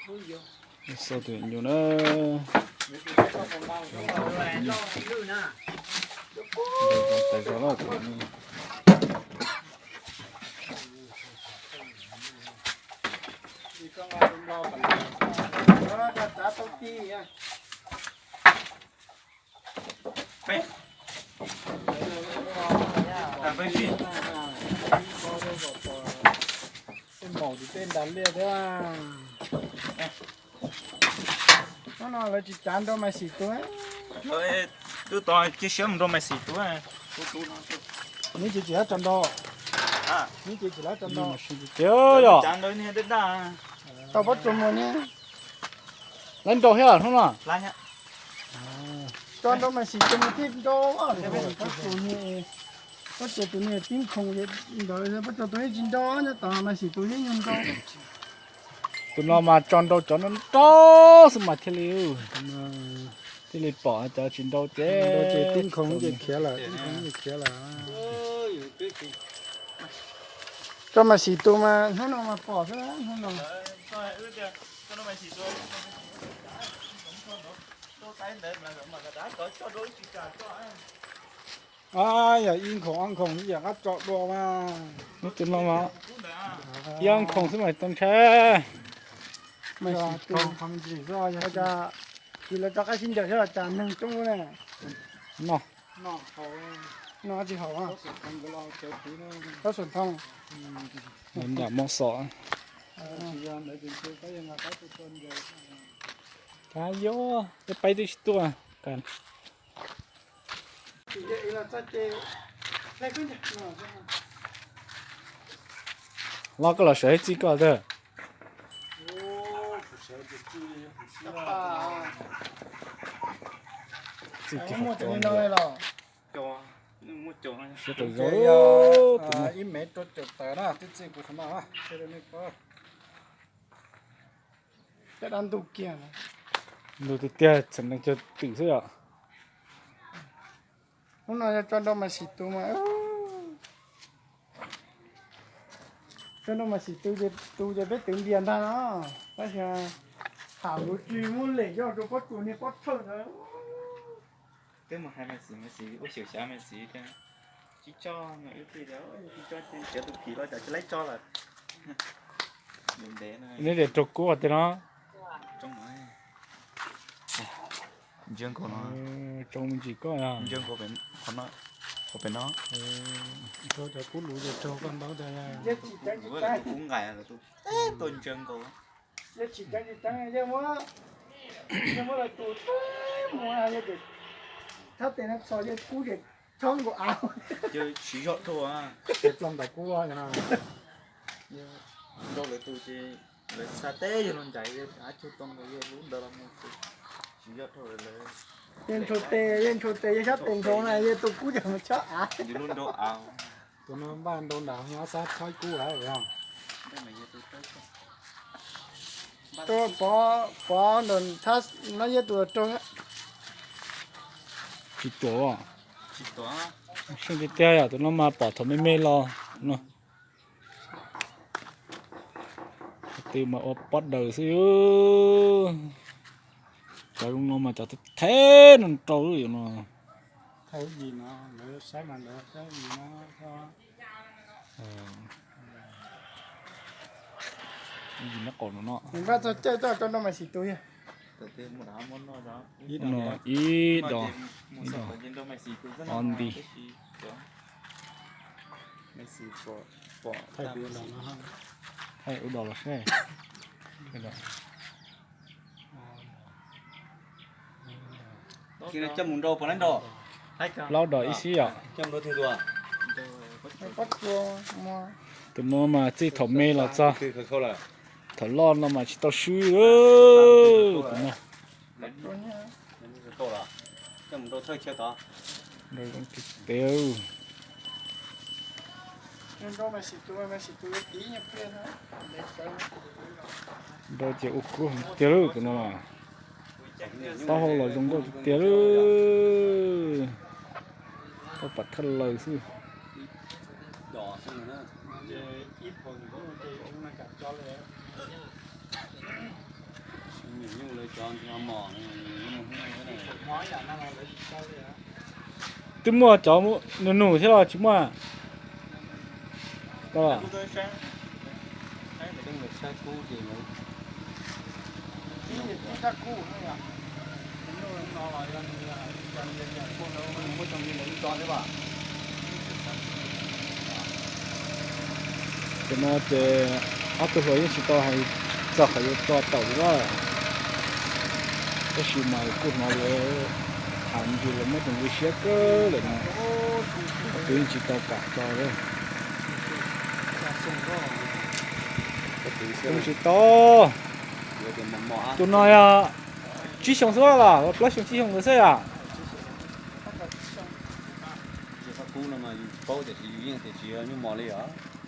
Xauj tus nyuj na. Tais zog lawm tus nyuj. Tej maum ces tej ntas liaj thiab. Hnub no lawv tsis cav nrau Maiv Xis tus. Twb tau cia siab mus nrau Maiv Xis tus. Neb tsis tsis hab tso nrau. Neb tsis tsis hab tso nrau. Yog tau pob tsuas mus ne. Lawv nrau thiab hnub no. Tso nrau Maiv Xis tus mus thiaj nrau. Pob tsuas, pob tsuas tus niag tib khoom ntawd pob tsuas tus yeej tsis nrau, nyob tom Maiv Xis tus yeej yog nrau. Tus no mas tso nrau cov nrau nrau xwb mas thiaj li, thiaj li pom, cov tsis nrau ces tib khoom ces khiav lawm, tib khoom ces khiav lawm. Tso Maiv Xis tus mas hnub no mas pom xwb hnub no. Yog ib khoom ob khoom yam qab tso dua mas. Hnub tus no mas ib ob khoom xwb mas tau ntshai. Tsis lawv rov qab sib ncaws thiab los cas neeg coob ne. No, no tsis haum. Tab Suam Thoo, nram Mos Xos. Yog peb twb tsis tuaj. Los koj los sawv txij koj tag. Txij kiag qhov cos. Siab tau zoo. Ib mev rau caum tawm na, twb txij kuv qhov no. Caj dab ntug kiag. Ntug tiag tiag, txheem nees cog twm xwb yom. Hnub no yog tso nrau Maiv Xis tus mas, tso nrau Maiv Xis tus ces, tus ces peb twv npias ntag no. Tab sis tham kuv tsis muaj lem coj rau pob tsuas niag pob thawj ntawd. Twb mus hais Maiv Xis, Maiv Xis ua xyem xyav Maiv Xis tias tsis tso, wb thiaj tias tsis tso ces cov tus phim los cas tsis laib tso lawm. Neb tias raug kub qhov twg no? Ntsia nkaus no. Tsoo me ntsis koj, ntsia nkaus qhov no, qhov pem no. Raug cov kub luv ces raug koj ntaub tiag. Tus kub nqaim, tus tuaj ntsia nkaus. Yog tsis ceev tsis ceev, yog muab, yog muab lawv tus teb mus, yog tias thab tes no txhos yog kub ces chob nkaus av. Yog siv zog dhau, siv ploog ntawm kub no. Nrau lawv tus ces lawv xa teb yog los ncaim, yog av tsug too los yog lub ntawd los mus, siv zog dhau lawv. Yog ntshau tes, yog ntshau tes, yog sab tes ntshau na, yog tus kub ces mus chob av. Yus lub nrau av. Tus no npaj nrau nram no xab chob kub lawm. Rau pov, pov ntawm thab no yog tus raug. Tsis tuam. Seej tiag tiag yom, tus no mas pom thaum me me los no. Twb mas ua pob daws xwb. Cov zoo no mas cov theb no rau yom no. Yim no, lawv saib mas lawv saib yim no. Yim no qaum no no. Npaj txog caij txog rau nrau Maiv Xis tus yog. Ib dos, ib dos, ob nti. Thaij ua dos los seb. Coj mus nrau puas laib nrau? Plaub dos ib xib yom. Tus no mas txij thaum me los txog thaum loj no mas tsis tau swb. Tus no. Nrau zoo tiag tiag. Nrau ces ua kub tiag lawm tus no. Taub hau los zoo nkauj tiag tiag lawm. Tau pam thawj laws xwb. Ib pom tus kub no ces zoo na kam tso li. Twb muaj cov nus nus thiab los tsis muaj? Ces no ces ob tug hluas yeej tsis tau hais txog qhov yuav tso tawm li lawm, tab sis mas kuj hnov lawv tham ntsis los muab tus nqi siab kawg lawm no, ob tug yeej tsis tau kam tso li. Tsis tau. Tus no yog tsib xyoo xwb los plaub xyoo tsib xyoo ntawd xwb yom?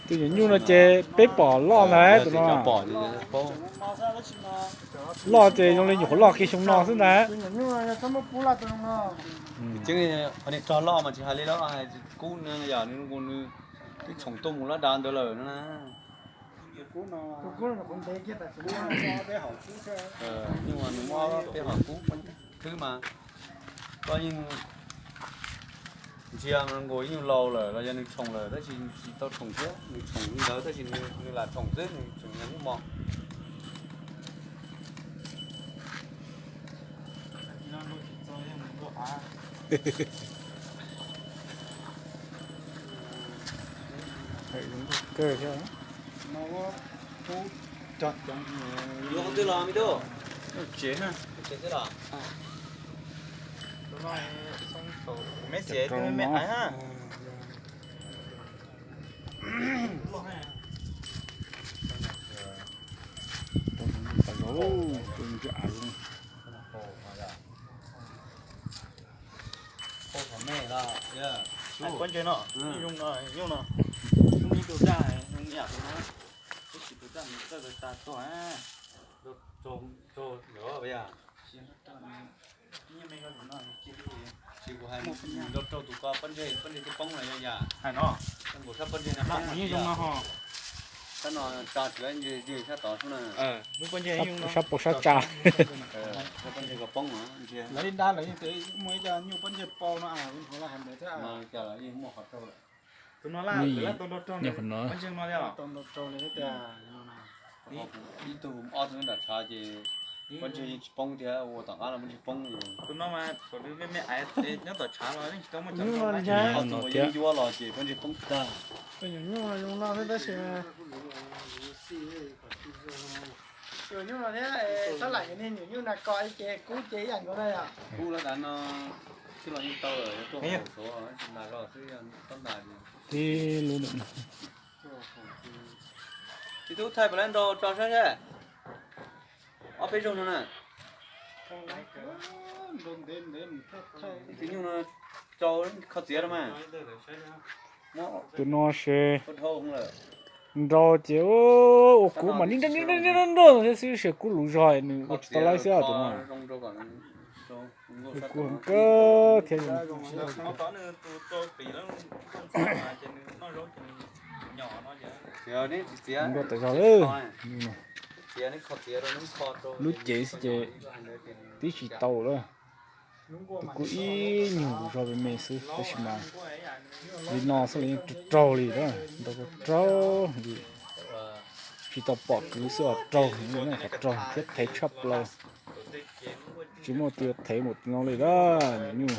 Tus nyuam nyuj no ces peb pom loj ntag tus no. Loj ces zoo li nyuam qhuav loj kiag xyoo no xwb ntag. Twb txhoom tuaj mus lab dav ntawd lawm no na. Nyuj mas nws muab peb hom kub thwb mas koj yeej ntsia nkaus ib nyuag laus lawm los yog nws tshoom lawm tab sis tsis tau tshoom thiab, nws tshoom li ntawd tab sis nws lam tshoom xwb, nws tseem yog nyuj mos. Yuav qhov twg los me tub? Tsev xwb los? Pob ntseg no, zoo no, zoo ib tug daj, zoo ib yam tus no, tab sis tus daj nws txawj tas tuag. Tsis kuv hais nrau rau tus ko pob ntseg, pob ntseg twb poob los yog yam. Hais no, nkaus sab pob ntseg no poob yeej zoo no ho. Sab no tsa tsis laib ntseg, sab tod xwb na. Sab paus sab tsa. Sab pob ntseg ko poob. Lawv ib dab lawv yeej tias muaj ib co nyuj pob ntseg paus no, hais ntawd thiab. Tus no laj lawv laj tau nrau raug pob ntseg no thiab. Ib tug ob tug nram tshav ces pob ntseg yeej tsis poob thiab, ua tom qab los pob ntseg poob. Tus no mas thaum nws me me aiv nyob tom tshav los yeej tsis tau muaj cov nrau lab. Ob tug yeej ncuab los ces pob ntseg poob tag. Nyuam nyuj no zoo no thiab tab sis nyuam nyuj no thiab, sab lam niag nyuam nyuj na ko ib ce kub ce ib yam nkaus na yom. Kub lab dav no twb los yeej tau lawm, tuaj hauv suav tsis ntas zog xwb, tab ntas. Tib lub ntawm no. Ib tug thaij pem lab nrau tso saib seb. Ob peb zaug no na. Ib tug nyuj no rau kho txiav rau mas. Tus no ces nrau ces ua kuv mas nrau nrau nrau thiab xwb, sis kuv lus zog nws ua tsis tau laib xwb tus no. Kuv kawg thiab. Nrau tas zog lawm. Lub cev xwb ces tib tsis tau lawm. Tus kuj ib nyuag lus zog me me xwb tab sis mas li no xwb los yeej raug raug li na, nrau raug raug li. Tsis tau pom kwv xwb os, raug qhov raug thiab thev tshaj plaws. Tsis muaj tus thev mus no li lawm, nyuam nyuj.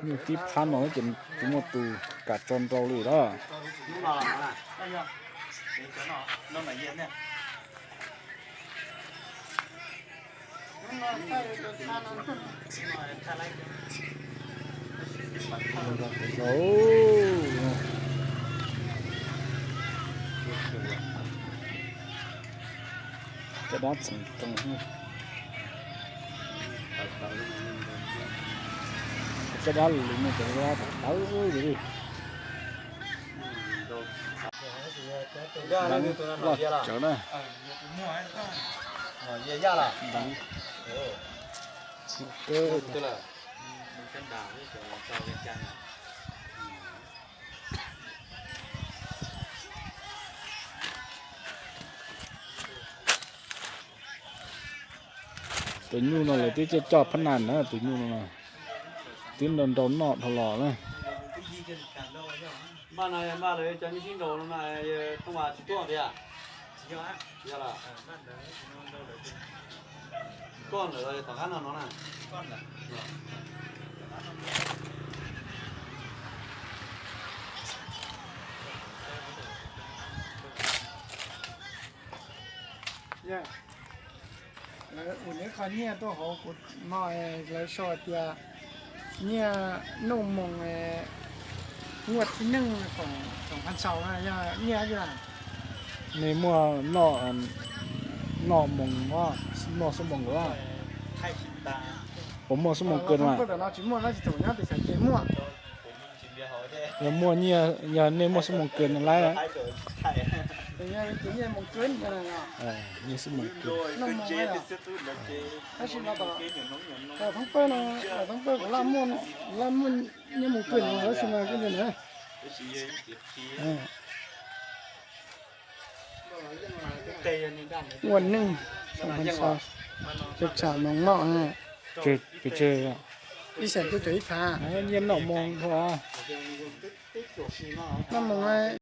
Nyuj tib phab no ces tsis muaj tus kam tso nrau li lawm. Cov dab txoom roo, cov dab lus no cov dab tawv li. Loj tsawv na. Tus nyuj no lawv twb coj coj phab naj na, tus nyuj no twb nrau nrau noj dhau los na. Npaj no, npaj lawv cov nyuj sib nraus no, Tooj Vas tsis tuaj tias. Yog lawm. Koj ntawm tom qab no no na. Lawv ua neb qho nyiaj tuaj hauv kuv no, lawv sau tias nyiaj noj moos, nyiaj thib neej khoom pha xaus na, yog nyiaj li. Nej muaj noj moos, noj xuab moos nkawd, puas muaj xuab moos kawg no? Tsis muaj, tsis thaum nyob teb chaws ces muaj. Yog muaj nyiaj, yog nej muaj xuab moos kawg no lawm. Nyiaj xuab moos kawg. Tab sis no tom thoob pawg no, thoob pawg kuv laj muaj nyiaj moos kawg no tab sis mas kuj ntawd na. Ua neej, xyoo pha xaus, cov tsam moos moj na. Ib xees cuaj caum ib phav. Nyiaj noj moos dhau. Noj moos.